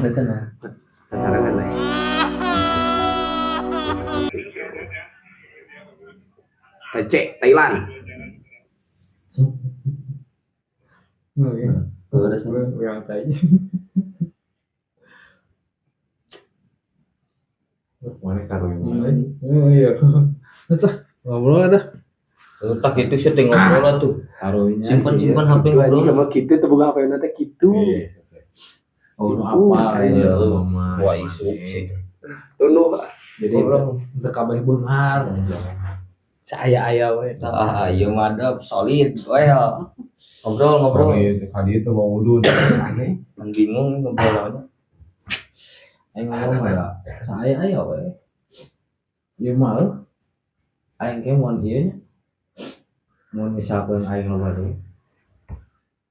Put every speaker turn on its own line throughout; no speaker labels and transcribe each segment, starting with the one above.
Itu nah.
Sasarangan lah. TC Thailand.
Oh, iya.
Oh, udah sih.
Yang tai.
Mana karunya?
Oh iya. Entah ngobrol dah.
Tak gitu sih teh ngobrol tuh.
Karunya.
Simpen-simpen HP
Gitu
ngobrol.
anjing sama gitu tuh boga HP na teh gitu.
Iya.
Oh, apa
Iya.
ya mama.
Wah, isu sih.
Tunduh.
Jadi untuk kabeh beunghar. Saaya-aya we.
Ah, iya madep solid well. Ngobrol ngobrol.
Iya, kali itu mau wudhu.
Aneh.
Kan bingung ngobrol.
Aing ngomong mah ya saaya-aya we. Ieu mah aing ke mun ieu nya. Mun misalkan aing loba duit.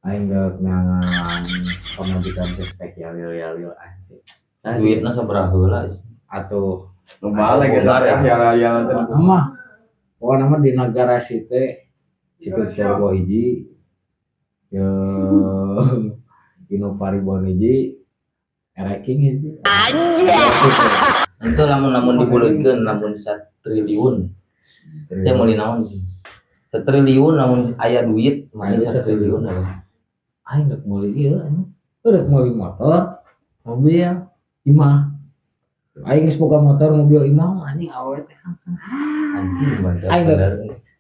Aing geuk neangan pamajikan teh spek yalil-yalil anjing.
Duitna sabaraha heula sih.
Atuh
Balik gitu ya, ya ya.
mah pokokna mah di negara si teh si Turbo hiji jeung Innova Reborn hiji Ereking hiji.
Itu lamun lamun dibuleutkeun lamun satriliun. Saya meuli naon sih? Satriliun lamun aya duit mana
Aya
satriliun apa?
Aing rek meuli ieu anjing. Rek meuli motor, mobil, imah. Aing geus boga motor, mobil, imah anjing awewe teh sangkan.
Anjing mantap.
Aing rek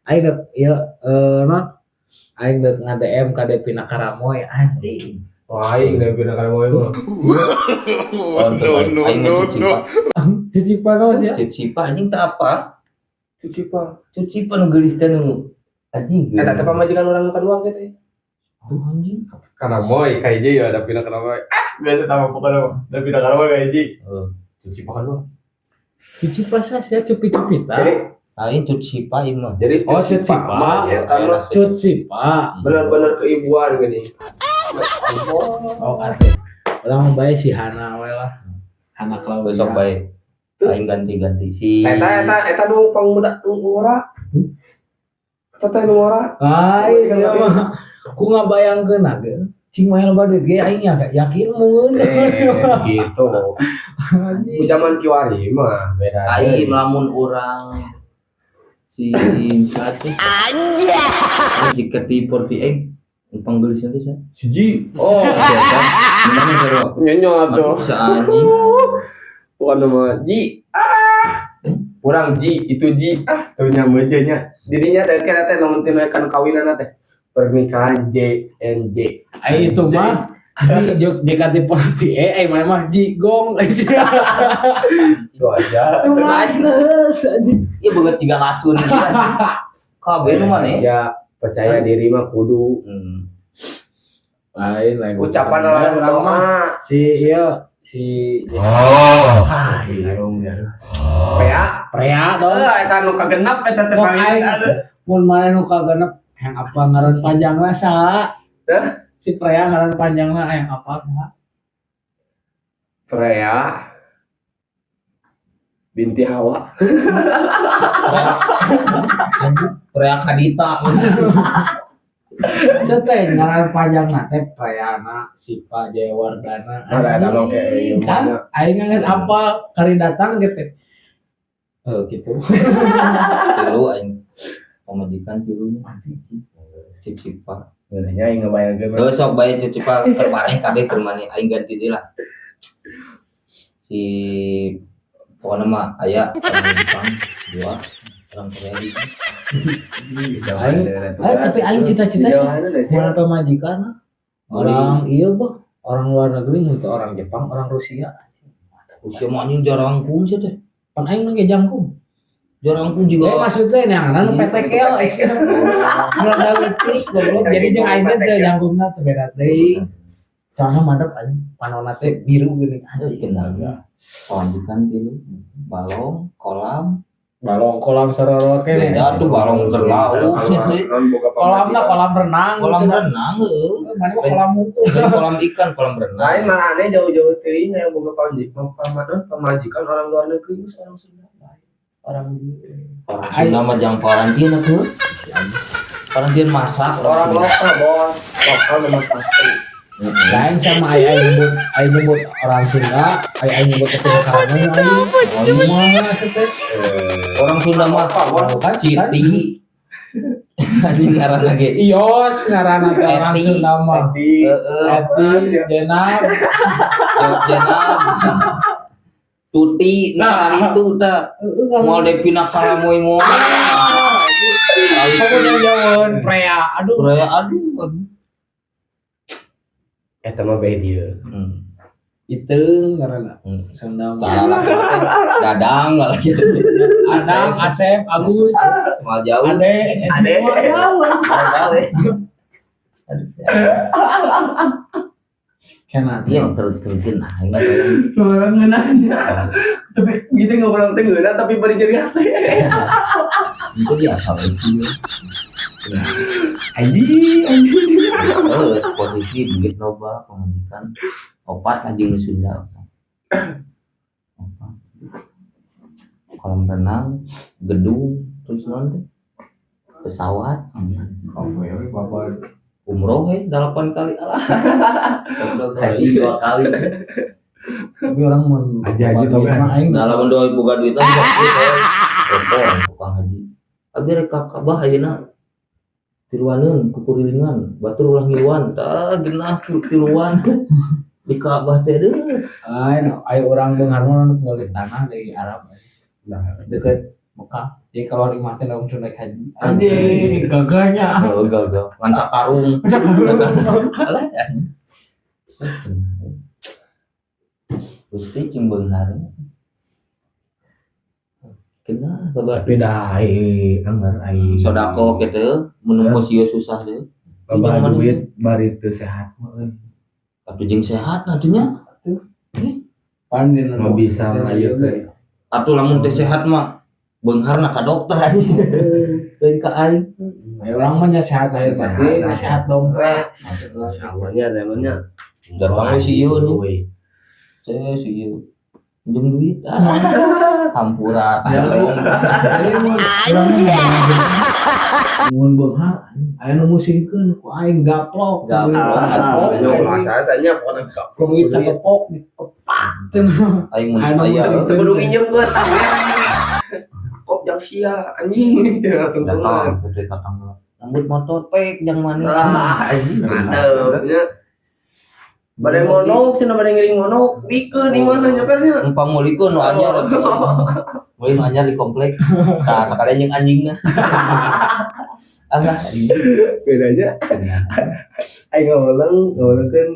aing rek ieu non aing rek nga-DM ka Devina Karamoy anjing.
Wah, aing Devina Karamoy mah.
No no no no.
Cuci panos ya.
Cuci pa anjing tak apa?
Cuci pa.
Cuci pa nu geulis teh nu anjing.
Eta teh pamajikan urang nu kadua gitu.
Oh, anjing.
Karamoy kayak ya Devina Karamoy. Ah, biasa tambah pokoknya mah. Devina Karamoy kayak hiji. Cuci pa kan mah.
Cuci pasas ya cupi-cupitan.
Jadi
Aing cuci pa ieu mah.
jadi
Oh, cuci pa.
mah eta mah
Cuci pa.
bener-bener keibuan gini.
Oh, atuh. Urang mah bae si Hana we lah. Hana Claudia.
Besok bae. Aing ganti-ganti si
Eta eta eta nu pangmuda nu ngora. Eta teh nu ngora.
Lain ieu mah. Ku ngabayangkeun ge. Cing mah loba duit ge aing ya yakin mun.
Gitu.
Ku zaman kiwari mah beda.
Aing lamun urang si sate. Anjay. Jika di 48 panggelisna teh sa.
Siji.
Oh, biasa. Gimana seru?
Nyonya tuh.
Mati anjing.
Bukan nama Ji. Ah. Kurang Ji itu Ji. Ah, tuh nyambung aja nya. Dirinya teh kira teh lamun teh kan kawinan teh. Pernikahan J N J.
Aing itu mah si JKT48 aing mah mah Ji gong.
Itu aja.
Pantes anjing.
Iya boga tiga lasun gitu. Kabeh nu maneh.
Ya, percaya diri mah kudu.
Lain lain.
Ucapan orang
Urang mah
doa.
si ieu si
Ah, irung ya.
Pea.
Prea dong.
Eh, eta nu kagenep eta teh
Kok
paling
aing mun maneh nu kagenep yang apa ngaran panjangna saha?
Hah?
Si Prea ngaran panjangna yang apa saha?
Prea binti Hawa.
Anjing, Prea Kadita.
Cet teh ngaran panjangna teh Preana Sipa Jayawardana.
Ada eta mah kayak ieu
Kan
mah.
aing geus apal kari datang gitu. Oh gitu.
Tilu aing pamajikan tilunya
Anjing.
Cicipa.
Ngeunahnya aing ngebayangkeun.
Heuh sok bae Cicipa keur maneh kabeh keur maneh aing ganti deui lah. Si pokona mah aya orang Jepang dua orang Korea gitu.
Aing tapi aing cita-cita sih mana pamajikan orang iya bah orang luar negeri mun teu orang Jepang orang Rusia.
Rusia mah anjing jarangkung sih teh.
Pan aing mah ge jangkung.
Jarangkung juga.
Maksudnya yang anu PTKL isi. Rada leutik goblok jadi jeung aing teh teu jangkungna teu beda teuing. Soalna madep anjing panonna teh biru geuning
Anjing
anjing.
kenal. Pamajikan tilu balong kolam.
Balong kolam saroro kene.
Beda tuh balong keur laut sih teh.
Kolamna kolam renang.
Kolam renang heuh.
Mana mah kolam mukul.
Dari kolam ikan, kolam renang.
Lain marane jauh-jauh teuing yang boga pamajikan orang luar negeri geus orang Sunda bae. Orang
Orang Sunda mah jang parantina tuh. Parantina masak
orang lokal bos, lokal nomor satu.
Lain sama aya nyebut, aya nyebut orang Sunda, aya nyebut itu Karamoy aing. Oh, mah teh.
Orang Sunda mah
Oh, kan
Siti. Anjing ngaran lagi.
Iyos ngaranna teh orang
Eti.
Sunda mah.
Heeh.
Eti, Jenab,
Jenab. Tuti, nah itu tah.
Heeh, ngaran.
Moal Devina Karamoy moal.
Pokoknya jauhan prea. Aduh.
Prea aduh. Aduh.
Eta mah bae dia.
Iteung ngaranna. Sunda mah.
Salah Dadang lah gitu.
Adang, Asep, Agus,
Semal jauh.
Ade,
Ade.
semua jauh.
Balik. Aduh.
Kena.
Iya kerut-kerutin aing.
Orang ngeunahnya. Tapi gitu ngobrol teh ngeunah tapi bari jadi hati.
Itu biasa lagi.
Anjing, anjing.
Eh, posisi duit loba pamajikan opat anjing nu Sunda. Opat. Kolam renang, gedung, terus naon teh? Pesawat,
Kamu ya, bapak.
Umroh we 8 kali alah. Goblok haji 2 kali.
Tapi orang mun
Haji-haji tau kan?
mah aing
Nah, lamun doi boga duit lah tukang tukang haji. Abi rek ka Ka'bah ayeuna. Tiluaneun kukurilingan, batur ulah ngiluan, tah geunah tiluan. Di Ka'bah teh deuh.
Aing ayo orang beunghar mah nu meuli tanah di Arab.
Nah,
Deket Mekah. Jadi kalau imah teh langsung naik haji. Anjing, gagahnya.
Oh, gagal. Ngan sakarung. Alah. Gusti cing beunghar. Kena kabar.
Tapi dah ai anggar ai.
Sodako kitu mun nempo susah deh.
Loba
Zaman
duit bari teu sehat mah euy.
Atuh jeung sehat atunya.
Pan dina
Mau bisa mah ieu teh.
Atuh lamun teu sehat mah beungharna ka dokter anjing. Lain ka aing.
Ayo orang mah nya sehat lahir batin, nya sehat dompet.
Insyaallah nya nya.
Jarang sih ieu nih.
Euy.
Saya sih ieu. Minjem duit ah. Hampura
Ya,
tolong.
Mun beunghar aya nu musingkeun ku aing gaplok.
Gaplok, asli.
Nya ulah sasanya pokona gaplok.
Duit sakepok dikepak cenah.
Aing mun
Anu
aya
musing.
Teu kudu nginjemkeun ah. Kop jang sia anjing cenah tungtungan.
datang putri tetangga. Rambut motor pek jang manis.
Ah,
anjing.
Mantep nya. Bade monok cenah bade ngiring monok bikeun di mana nyepernya.
Pamulikeun nu anyar. Meuli nu anyar di komplek. Tah sakalian jeung anjingna. Alah anjing.
Bedanya aing ngaweleng ngawelengkeun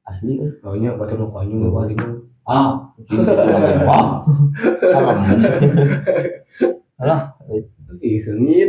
Asli euy.
Taunya batur nu anjing nu bari mah.
Ah, ah. Salam. Alah,
Ih sengit.